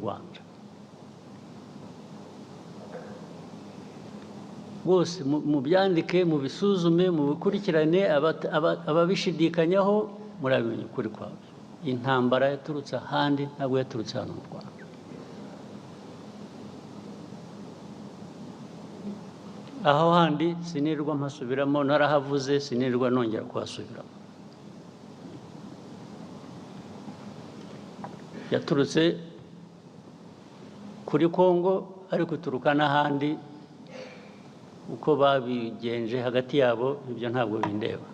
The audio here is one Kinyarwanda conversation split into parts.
Rwanda. Rwose mubyandike, mubisuzume, mubikurikirane, ababishidikanyaho murabimenya ukuri kwabyo. Intambara yaturutse ahandi, ntabwo yaturutse hano mu Rwanda. Aho handi sinirwa mpasubiramo, narahavuze, sinirwa nongera kuhasubiramo. Yaturutse kuri Kongo, ariko ituruka n'ahandi, uko babigenje hagati yabo ibyo ntabwo bindeba.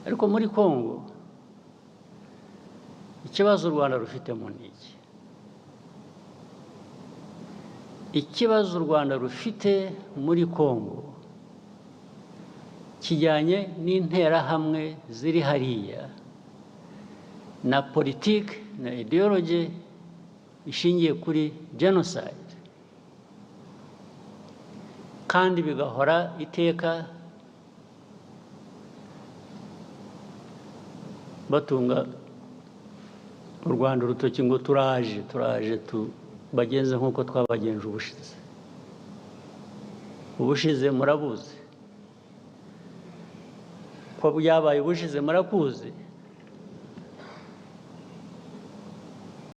Ariko muri Kongo ikibazo u Rwanda rufitemo ni iki? Ikibazo u Rwanda rufite muri Kongo kijyanye n'interahamwe ziri hariya na politiki na ideology ishingiye kuri genocide, kandi bigahora iteka batunga u Rwanda urutoki ngo turaje, turaje tubagenze nk'uko twabagenje ubushize. Ubushize murabuzi ko byabaye, ubushize murakuzi.